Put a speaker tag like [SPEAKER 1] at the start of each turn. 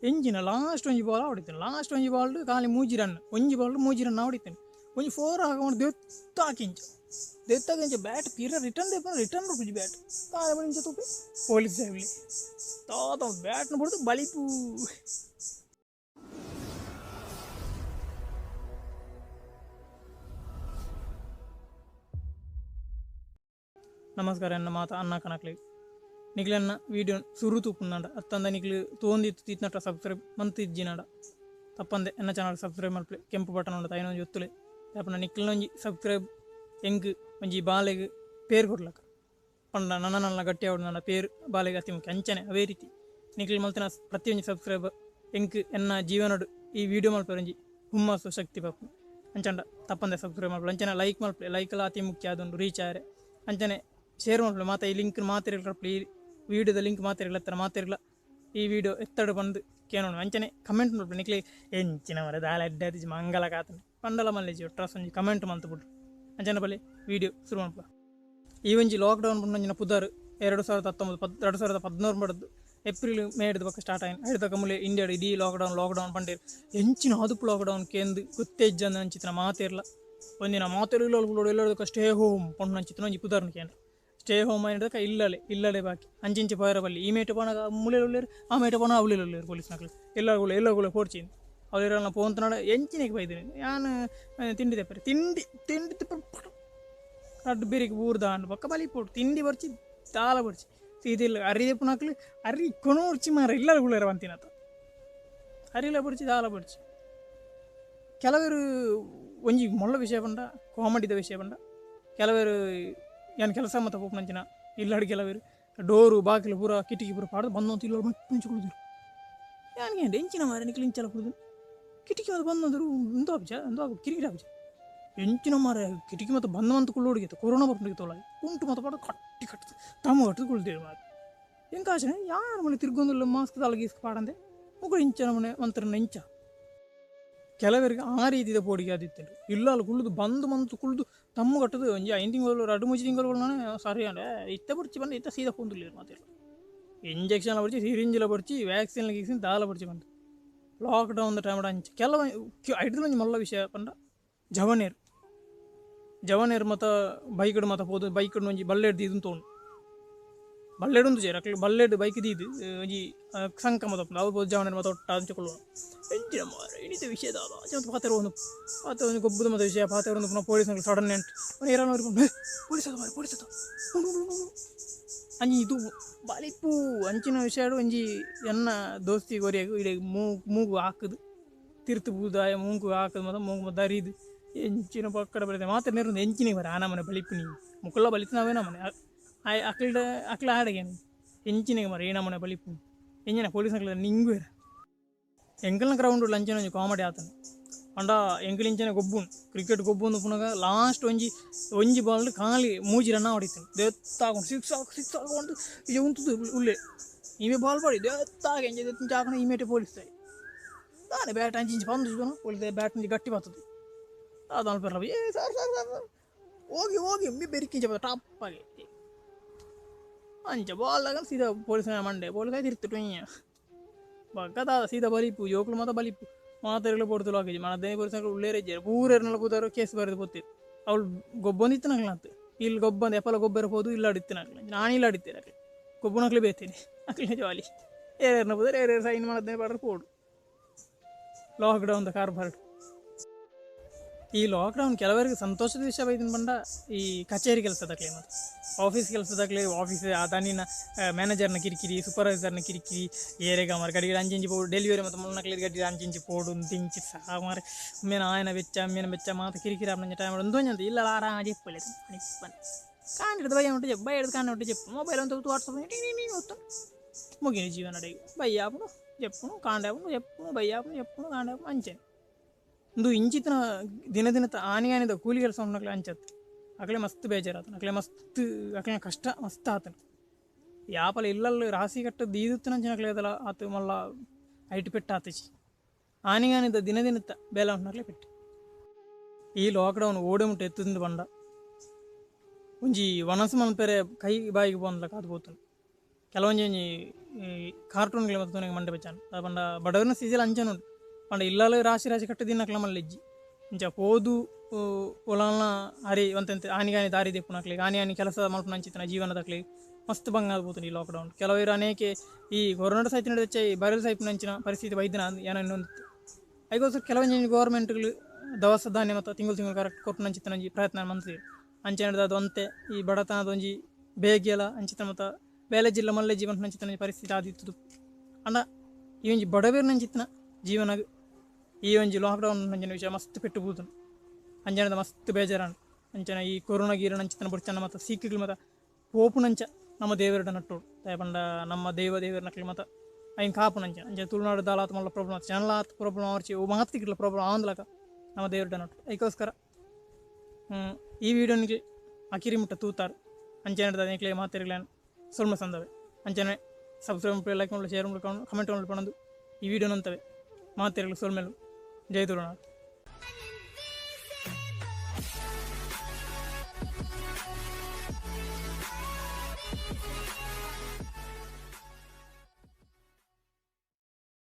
[SPEAKER 1] ಎಂಚಿನ ಲಾಸ್ಟ್ ಒಂಜಿ ball ಆವಡಿತ್ತೇನೆ. Last ಒಂಜಿ ಬಾಲ್ ಖಾಲಿ ಮೂಜಿ ರನ್, ಒಂಜಿ ಬಾಲ್ ಮೂಜಿ ರನ್ ಆವಡಿತ್ತೇನೆ. ಒಂಜಿ ಫೋರ್ ಹಾಕೊಂಡು ದೆತ್ತಾಕಿಂಚ ದೆತ್ತಾಕಿಂಚ ಬ್ಯಾಟ್ ಪಿರ ರಿಟರ್ನ್ ದೇಪ ರಿಟರ್ನ್ ರುಪುಜಿ ಬ್ಯಾಟ್ ತಾಳೆ ಇಂಚ ತೂಪೆ ಪೊಲೀಸ್ ಸಾಹೇಬ್ಲಿ ತಾತ ಬ್ಯಾಟ್ನ ಬಡ್ದು ಬಲಿಪು. ನಮಸ್ಕಾರ ಎನ್ನ ಮಾತ ಅನ್ನ ಕಣಕ್ಲಿ ನಿಕ್ಲೆನ್ನ ವೀಡಿಯೋ ಸುರು ತೂಪುಂದಾಂಡ ಅತ್ತಂದ ನಿಕ್ಲು ತೋಂದಿತ್ತು ತೀತ್ನಟ ಸಬ್ಸ್ಕ್ರೈಬ್ ಮಂತ್ ಇಜ್ಜಿನಾಡ ತಪ್ಪಂದೆ ಎನ್ನ ಚಾನಲ್ ಸಬ್ಸ್ಕ್ರೈಬ್ ಮಲ್ಪಲೆ. ಕೆಂಪು ಬಟನ್ ಉಂಡು ಐನೊಂಜಿ ಒತ್ತುಲೆ ಅಪ್ಪನ ನಿಕ್ಲೆನೊಂಜಿ ಸಬ್ಸ್ಕ್ರೈಬ್ ಎಂಕ್ ಒಂಜಿ ಬಾಲೆಗ್ ಪೇರ್ ಕೊಡ್ಲಕ ಪಂಡ ನನ್ನ ನನ್ನ ಗಟ್ಟಿ ಆವಡ್ ಪೇರ್ ಬಾಲೆಗ್ ಅತಿ ಮುಖ್ಯ. ಅಂಚನೆ ಅವೇ ರೀತಿ ನಿಕ್ಲು ಮಲ್ತಿನ ಪ್ರತಿಯೊಂಜಿ ಸಬ್ಸ್ಕ್ರೈಬ್ ಎಂಕ್ ಎನ್ನ ಜೀವನಡ್ ಈ ವಿಡಿಯೋ ಮಲ್ಪರೆ ಒಂಜಿ ಹುಮ್ಮಸ್ಸು ಶಕ್ತಿ ಪಪ್ಪು. ಅಂಚಂಡ ತಪ್ಪಂದೆ ಸಬ್ಸ್ಕ್ರೈಬ್ ಮಲ್ಪಲೆ. ಅಂಚನೆ ಲೈಕ್ ಮಲ್ಪಲೆ, ಲೈಕ್ಲ ಅತಿ ಮುಖ್ಯ ಅದೊಂದು ರೀಚ್ ಆರೆ. ಅಂಚನೆ ಶೇರ್ ಮಲ್ಪಲೆ ಮಾತ ಈ ಲಿಂಕ್ ಮಾತೆರ್ಗ್ಲ, ಈ ವಿಡಿಯೋದ ಲಿಂಕ್ ಮಾತೆರ್ಗ್ಲ ಎತ್ತರ ಮಾತೆರ್ಗ್ಲ ಈ ವಿಡಿಯೋ ಎತ್ತಡು ಬಂದು ಕೇನೋಣ. ಅಂಚನೆ ಕಮೆಂಟ್ ಮಲ್ಪಲೆ. ನಿಕ್ಲೆ ಎಂಚಿನ ಮರ ದಾಲ ಎಡ್ಡೆ ಆತಿಜಿ ಮಂಗಲ ಕಾತನೆ ಪಂಡಲ ಮಲ್ಲೆಜಿ ಒಟ್ರಾಸ್ ಒಂಜಿ ಕಮೆಂಟ್ ಮಲ್ತ್ ಬಿಡ್ರು. ಅಂಚನೆ ಬಲೆ ವಿಡಿಯೋ ಶುರು ಮಲ್ಪಲ. ಈ ಒಂಜಿ ಲಾಕ್ಡೌನ್ ಪಂಡ ಪುದರ್ 2019 2013 ಬಡ್ದು ಏಪ್ರಿಲ್ ಮೇ ಹಿಡ್ದು ಬೊಕ್ಕ ಸ್ಟಾರ್ಟ್ ಆಯ್ತು. ಹಿಡ್ದಕ ಮುಲೆ ಇಂಡಿಯಾಡ್ ಇಡೀ ಲಾಕ್ಡೌನ್ ಲಾಕ್ಡೌನ್ ಪಂಡೇರ್. ಎಂಚಿನ ಆದುಪ್ಪು ಲಾಕ್ಡೌನ್ ಕೇಂದು ಗೊತ್ತೇ ಇಜ್ಜಂದ ಅಂಚಿತ್ತಿನ ಮಾತೆರ್ಲ ಒಂದಿನ ಮಾತೆರ್ ಇಲ್ಲಲ್ ಎಲ್ಲದಕ್ಕ ಸ್ಟೇ ಹೋಮ್ ಪಂಡ ಅಂಚಿತ್ತಿನ ಒಂಜಿ ಪುದರ್ನ ಕೇಂದ್ರ. ಸ್ಟೇ ಹೋಮ್ ಆಯ್ದಕ್ಕ ಇಲ್ಲಲೆ ಇಲ್ಲಲೆ ಬಾಕಿ ಅಂಚಿಂಚಿ ಪೋಯರ ಬಲ್ಲಿ. ಈ ಮೇಟು ಪೋನಾಗ ಮುಲೆಲ್ ಉಲ್ಲೇರು, ಆ ಮೇಟು ಪೋನಾಗ ಅವಳಿಲ್ ಉಲ್ಲೇರು ಪೊಲೀಸ್ನಕ್ಲು. ಎಲ್ಲಗುಳೆ ಎಲ್ಲಗುಳೆ ಪೋಡ್ಚಿಂದು ಅವಳಿರಲ್ಲ ಪೋಂತನಾಡ ಎಂಚಿನೆಗೆ ಬೈದಿನಿ ಯಾನ್ ತಿಂಡಿ ತೆಪ್ಪರೆ ತಿಂಡಿ ತಿಂಡಿ ತೆಪ್ಪ ರಡ್ಡು ಬೆರಿಗೆ ಬೂರ್ದ ಅಂಡ್ ಬೊಕ್ಕ ಬಲಿ ಪೋಡು ತಿಂಡಿ ಬರ್ಚಿ ದಾಲ ಬರ್ಚಿ ಸೀದಿಲ್ಲ ಅರಿ ದೆಪ್ಪುನಕ್ಲು ಅರಿ ಕೊನೋರ್ಚಿ ಮಾರ ಇಲ್ಲಲ ಗುಳ್ಳೇರ ಬಂತಿನತ ಅರಿಲ ಬಡ್ಚಿ ದಾಲ ಬಡ್ಚಿ. ಕೆಲವರು ಒಂಜಿ ಮೊಳ್ಳ ವಿಷಯ ಪಂಡ ಕಾಮಿಡಿದ ವಿಷಯ ಪಂಡ ಕೆಲವರು ಏನು ಕೆಲಸ ಮತ್ತು ಪೋಪುನಂಚಿನ ಇಲ್ಲಡ್ ಕೆಲವರು ಡೋರು ಬಾಗಿಲು ಪೂರ ಕಿಟಕಿ ಪೂರ ಪಾಡ್ದು ಬಂದು ಇಲ್ಲ ಮಂಚು ಕುಳಿದ್ರು. ಯಾನ್ಗೆ ಎಂಚಿನ ಮಾರೆ ನಿಕ್ಲು ಇಂಚಲ ಕುಳಿದು ಕಿಟಕಿ ಮತ್ತು ಬಂದಂದರು ಇಂದು ಆಪುಜ ಇಂದು ಆಪು ಕಿರಿಕಿರಿ ಆಪುಜ ಎಂಚಿನ ಮಾರೆ ಕಿಟಕಿ ಮತ್ತು ಬಂದ ಮಂತ್ ಕುಳ್ಳೋಡಿಗೆ ಕೊರೋನಾ ಬರ್ಪುಂಡಿಗೆ ತೋಲ ಉಂಟು ಮತ್ತು ಪಾಡ ಕಟ್ಟಿ ಕಟ್ಟು ತಮ್ಮ ಕಟ್ಟು ಕುಳ್ದೇರು ಮಾರೆ. ಎಂಕಾಚನೆ ಯಾರು ಮನೆ ತಿರ್ಗೊಂದಿಲ್ಲ ಮಾಸ್ಕ್ ದಾಲ ಗೀಸ್ಕ್ ಪಾಡಂದೆ ಮುಗುಳು ಇಂಚನ ಮನೆ ಮಂತ್ರನ ಇಂಚ. ಕೆಲವರಿಗೆ ಆ ರೀತಿದ ಪೋಡಿಗೆ ಆದಿತ್ತುಂಡು ಇಲ್ಲಲ್ಲ ಕುಳ್ಳುದು ಬಂದು ಮಂತು ಕುಳ್ಳುದು ತಮ್ಮ ಕಟ್ಟದು ಒಂಜಿ 5 ತಿಂಗಳು 2 3 ತಿಂಗಳು ಸರಿ ಅಂಡೆ ಇತ್ತ ಬಡ್ಚಿ ಬಂದು ಇತ್ತ ಸೀದಾ ಪೋಂದುಲ್ಲೇರು ಮಾತೆರ್ಲ ಇಂಜೆಕ್ಷನ್ ಬಡ್ಚಿ ಸಿರಿಂಜಿಲ ಬಡ್ಚಿ ವ್ಯಾಕ್ಸಿನ್ ಗೀಕ್ಸಿನ್ ದಾಲ ಬಡ್ಚಿ ಬಂದು ಲಾಕ್ಡೌನ್ ಟೈಮ್ ಅಂಚ. ಕೆಲವು ಐಡ್ದು ಒಂಜಿ ಮಲ್ಲ ವಿಷಯ ಪಂಡ ಜವನೇರ್ ಜವನೇರ್ ಮತ ಬೈಕ್ಡ್ ಮತ ಪೋದು ಬೈಕ್ಡ್ ಒಂಜಿ ಬಲ್ಲೆಡ್ ದೀದು ತೋಣು ಬಲ್ಲೆಡ್ ಒಂದು ಜೇರ್ ಅಕ್ಲು ಬಲ್ಲೆಡ್ ಬೈಕ್ ದೀದು ಒಂಜಿ ಸಂಕ ಮತ ಅವು ಪೋದು ಜವನೇರ್ ಮತ ಒಟ್ಟ ಅಂಚ ಕುಳ್ಳುವ ಎಂಚಿನ ಮಾರೆ ಇನಿತ ವಿಷಯ ದಾದ ಅಂಚ ಮತ ಪಾತೆರ ಒಂದು ಪಾತೆ ಒಂಜಿ ಗೊಬ್ಬುದ ಮತ ವಿಷಯ ಪಾತೆರ ಒಂದು ಪುನಃ ಪೊಲೀಸ್ ಸಡನ್ ಎಂಟ್ ಏರಾನ ಪೊಲೀಸ್ ಅದು ಮಾರೆ ಪೊಲೀಸ್ ಅದು ಅಂಚಿ ಇದು ಬಲಿಪು ಅಂಚಿನ ವಿಷಯ ಒಂಜಿ ಎನ್ನ ದೋಸ್ತಿ ಗೊರಿಯಾಗ ಇಡೆ ಮೂಗು ಹಾಕುದು ತಿರ್ತು ಬೂದಾಯ ಮೂಗು ಹಾಕುದು ಮತ ಮೂಗು ಮತ ಅರಿದು ಎಂಚಿನ ಪಕ್ಕಡ ಬರುತ್ತೆ ಮಾತ್ರ ನೆರು ಎಂಚಿನ ಬರ ಆ ನಮನೆ ಬಲಿಪು ನೀ ಮುಕ್ಕುಲ್ಲ ಬಲಿತು ನಾವೇ ನಮನೆ ಅಕ್ಲ್ಡ ಅಕ್ಲ ಆಡಗೇನು ಎಂಚಿನ ಮರ ಈ ನಮನೆ ಬಲಿಪು ಎಂಜಿನ ಪೊಲೀಸ್ ಅಕ್ಲ ನಿಂಗು ಎಂಕಲ್ನ ಗ್ರೌಂಡ್ ಲಂಚಿನ ಒಂಜಿ ಕಾಮಿಡಿ ಆತನ ಪಂಡ ಎಂಕಲ್ ಇಂಚಿನ ಗೊಬ್ಬುನ್ ಕ್ರಿಕೆಟ್ ಗೊಬ್ಬುಂದು ಪುನಗ ಲಾಸ್ಟ್ ಒಂಜಿ ಒಂಜಿ ಬಾಲ್ ಖಾಲಿ ಮೂಜಿ ರನ್ ಹೊಡಿತಾನೆ ದೆತ್ತಾಕೊಂಡು ಸಿಕ್ಸ್ ಹಾಕು ಸಿಕ್ಸ್ ಹಾಕೊಂಡು ಇದು ಉಂತುದು ಉಲ್ಲೆ ಈಮೆ ಬಾಲ್ ಬಾಡಿ ದೆತ್ತಾಗ ಎಂಜ ದೆತ್ತ ಈಮೇಟೆ ಪೊಲೀಸ್ ತಾನೆ ಬ್ಯಾಟ್ ಅಂಚಿ ಇಂಚಿ ಬಂದು ಪೊಲೀಸ್ ಬ್ಯಾಟ್ ಇಂಚಿ ಗಟ್ಟಿ ಬರ್ತದೆ ಅದು ಅನ್ಪರ್ಲ ಏ ಸರ್ ಸರ್ ಸರ್ ಸರ್ ಹೋಗಿ ಹೋಗಿ ಮಿ ಬೆರಿಕಿಂಚ ಟಾಪ್ ಆಗಿ ಅಂಚ ಬಾಲ್ ಆಗ ಸೀದಾ ಪೊಲೀಸ್ ಮಂಡೆ ಪೊಲೀಸ್ ಆಯ್ತು ಇರ್ತಿಟ್ಟು ಬಗ್ಗದ ಸೀದಾ ಬಲಿಪು ಜೋಕ್ಲು ಮಾತ ಬಲಿಪು ಮಾತೆರ್ಗ್ಲ ಪೊಡ್ತುಲು ಹಾಕಿಜಿ ಮನದೇ ಪೊಲೀಸ್ ಉಳ್ಳೇರೆ ಇಜ್ಜಾರು ಪೂರೆರ್ನೆಲ್ಲ ಪೂತಾರು ಕೇಸ್ ಬರೆದು ಪೋತಿರು ಅವಳು ಗೊಬ್ಬೊಂದಿತ್ತು ಇಲ್ಲಿ ಗೊಬ್ಬಂದು ಎಪ್ಪಲ ಗೊಬ್ಬರ ಪೋದು ಇಲ್ಲ ಅಡಿತ್ತಿನಕ್ಲ ನಾನು ಇಲ್ಲ ಅಡಿತ್ತೇನೆ ಅಕ್ಲೆ ಗೊಬ್ಬನಕ್ಲೆ ಬೇತೀನಿ ಅಕ್ಲೆ ಜಾಲಿ ಏರೇರ್ನ ಪೋದರೆ ಏರೇರು ಸೈನ್ ಮಾಡದೇ ಪಾಡ್ರೆ ಪೋಡು ಲಾಕ್ಡೌನ್ the ಕಾರ್ಬಾರ್. ಈ ಲಾಕ್ಡೌನ್ ಕೆಲವರಿಗೆ ಸಂತೋಷದ ವಿಷಯ ಬೈದಿನ ಬಂಡ ಈ ಕಚೇರಿ ಕೆಲಸದಾಗಲಿ ಮತ್ತು ಆಫೀಸ್ ಕೆಲಸದಾಗಲಿ ಆಫೀಸ್ ಆ ದನಿನ ಮ್ಯಾನೇಜರ್ನ ಕಿರಿಕಿರಿ ಸೂಪರ್ವೈಸರ್ನ ಕಿರಿಕಿರಿ ಏರೆಗ ಮಾರ ಗಡಿಗೆ ಅಂಚಿಂಚಿ ಪೋಡು ಡೆಲಿವರಿ ಮತ್ತು ಮುನ್ನಕ್ಲಿ ಗಡಿ ಅಂಚಿಂಚಿ ಪೋಡು ತಿಂಚಿ ಸಹ ಮಾರೆ ಮೇನ ಆಯನ ಬೆಚ್ಚ ಮೇನ ಬೆಚ್ಚ ಮಾತ ಕಿರಿಕಿರಿ ಆಪನ ಟೈಮ್ ಒಂದು ಇಲ್ಲ ಆರಾಮ చెప్పలేదు పని ಕಾಣಿಡ್ದು ಬಯ್ಯ ಉಂಟು చెప్పు ಬೈ ಹಿಡ್ದು ಕಾಣಿ ಉಂಟು చెప్పು ಮೊಬೈಲ್ ಅಂತ ವಾಟ್ಸಪ್ ಒತ್ತು ಮುಗಿನ ಜೀವನ ಅಡಿಗೆ ಬಯ್ಯಾಪುನು చెప్పును ಕಾಂಡಾಪುನು చెప్పును ಬಯ್ಯಾಪುನು చెప్పును ಕಾಂಡಾಪುನು ಅಂಚೆ ಇಂದು ಇಂಚಿತನ ದಿನ ದಿನ ಆನಿ ಆನಿದ ಕೂಲಿ ಕೆಲಸ ಉಣ್ಣಕ್ಲೆ ಅಂಚತ್ ಅಕ್ಲೆ ಮಸ್ತ್ ಬೇಜಾರಾತನ ಅಕ್ಲೆ ಮಸ್ತ್ ಅಕ್ಲೆ ಕಷ್ಟ ಮಸ್ತ್ ಆತನ ಯಾಪಲ ಇಲ್ಲಲ್ಲ ರಾಸಿ ಕಟ್ಟ ದೀದುತ್ತನ ಅದಲ್ಲ ಆತು ಮಲ್ಲ ಐಟ್ ಪೆಟ್ಟು ಆತಚಿ ಆನಿಗಾನಿದ ದಿನ ದಿನತ್ತ ಬೇಲ ಉಣ್ಣಕ್ಲೆ ಪೆಟ್ಟು. ಈ ಲಾಕ್ಡೌನ್ ಓಡೆ ಮುಟ್ಟ ಎತ್ತುಂದು ಬಂಡ ಒಂಜಿ ವನಸು ಮನ್ಪೆರೆ ಕೈ ಬಾಯಿಗೆ ಪೋನ್ಲ ಕಾದು ಪೋತುಂಡು. ಕೆಲವೊಂಜಿ ಒಂಜಿ ಈ ಕಾರ್ಟೂನ್ ಗಳು ತೂನಗ ಮಂಡೆ ಬೆಚ್ಚ ಆಂಡ್. ದಾದ ಪಂಡ ಬಡವರ್ನ ಸ್ಥಿತಿಲ ಅಂಚನೆ ಉಂಡು. ಪಂಡ ಇಲ್ಲಲ್ ರಾಶಿ ರಾಶಿ ಕಟ್ಟ್ ದಿನಕ್ಲ ಮಲ್ಲೆಜ್ಜಿ. ಇಂಚ ಪೋದು ಒಲಲ್ನ ಅರಿ ಒಂತೆ ಒಂತೆ ಆನಿಗ್ ಆನಿ ದಾರಿ ದೆಪ್ಪುನಕ್ಲೆಗ್ ಆನಿ ಆನಿ ಕೆಲಸ ಮಲ್ಪುನಂಚಿತ್ತಿನ ಜೀವನದಕ್ಲೆಗ್ ಮಸ್ತ್ ಬಂಗ ಆದ್ ಪೋತುಂಡು ಈ ಲಾಕ್ ಡೌನ್. ಕೆಲವೆರ್ ಅನೇಕೆ ಈ ಕೊರೋನಾಡ್ ಸೈತಿನೆಡ್ ಹೆಚ್ಚ ಈ ಬರೆಲ್ ಸೈಪುನಂಚಿನ ಪರಿಸ್ಥಿತಿ ಬೈದಿನ ಯಾನ್ ಎನ್ನೊಂದಿತ್ತೆ. ಐಕೋಸ್ಕರ ಕೆಲವೊಂಜಿ ಗೌರ್ಮೆಂಟ್ ಗಳು ದವಸ ಧಾನ್ಯ ಮಾತ ತಿಂಗೊಲು ತಿಂಗೊಲು ಕರೆಕ್ಟ್ ಕೊರ್ಪುನಂಚಿತ್ತಿನ ಒಂಜಿ ಪ್ರಯತ್ನ ಮಲ್ತ್ದೆರ್. ಅಂಚನೆ ದಾದ ಒಂತೆ ಈ ಬಡತನದ ಒಂಜಿ ಬೇಗೆಲ ಅಂಚಿತ್ತಿನ ಮಾತ ಬೇಲೆ ಜಿಲ್ಲ ಮಲ್ಲೆಜ್ಜಿ ಪನ್ಪುನಂಚಿತ್ತಿನ ಒಂಜಿ ಪರಿಸ್ಥಿತಿ ಆದಿತ್ತುದು. ಆಂಡ ಈ ಒಂಜಿ ಬಡವೆರ್ನಂಚಿತ್ತಿನ ಜೀವನಗ್ ಈ ಒಂಜಿ ಲಾಕ್ ಡೌನ್ ಅಂಚಿನ ವಿಷಯ ಮಸ್ತ್ ಪೆಟ್ಟು ಬೂರ್ದುಂಡು. ಅಂಚನೆ ಮಸ್ತ್ ಬೇಜಾರಾಂಡ್. ಅಂಚನೆ ಈ ಕೊರೋನಾ ಗೀರೋನ ಅಂಚಿತ್ತಿನ ಬೊಡ್ಚಂಡ ಮಾತ ಸೀಕುಲು ಮಾತ ಪೋಪುನಂಚ ನಮ್ಮ ದೇವೆರ್ಡ ನಟ್ಟೊಡು. ದಾಯೆ ಪಂಡ ನಮ್ಮ ದೈವ ದೇವೆರ್ನಕ್ಲೆ ಮಾತ ಐನ್ ಕಾಪುನಂಚ. ಅಂಚ ತುಳುನಾಡ್ ದಾಲ ಆತ್ ಮಲ್ಲ ಪ್ರಾಬ್ಲಮ್ ಆತ್ ಜನಲ ಆತ್ ಪ್ರಾಬ್ಲಮ್ ಆವೊರ್ಚಿ ಒವು ಮಾತ ತಿಕ್ಲ ಪ್ರಾಬ್ಲಮ್ ಆವಂದ್ಲಕ ನಮ್ಮ ದೇವೆರ್ಡ ನಟ್ಟೊಡು. ಐಕೋಸ್ಕರ ಈ ವಿಡಿಯೋ ನಿಕ್ಲೆ ಅಕಿರಿ ಮುಟ್ಟ ತೂತಾರ್ ಅಂಚನೆ ನಿಕ್ಲೆ ಮಾತೆರ್ಗ್ಲ ಸೊಲ್ಮೆ ಸಂದವೆ. ಅಂಚನೆ ಸಬ್ಸ್ಕ್ರೈಬ್ ಮಲ್ಪುಲೆ, ಲೈಕ್ ಮಲ್ಪುಲೆ, ಶೇರ್ ಮಲ್ಪುಲೆ, ಕಮೆಂಟ್ ಮಲ್ಪುಲೆ ಪನೊಂದು ಈ ವಿಡಿಯೋ ನಂತವೆ ಮಾತೆರ್ಗ್ಲ ಸೊಲ್ಮೆಲು. ಜೈ ತುಳುನಾಡ್.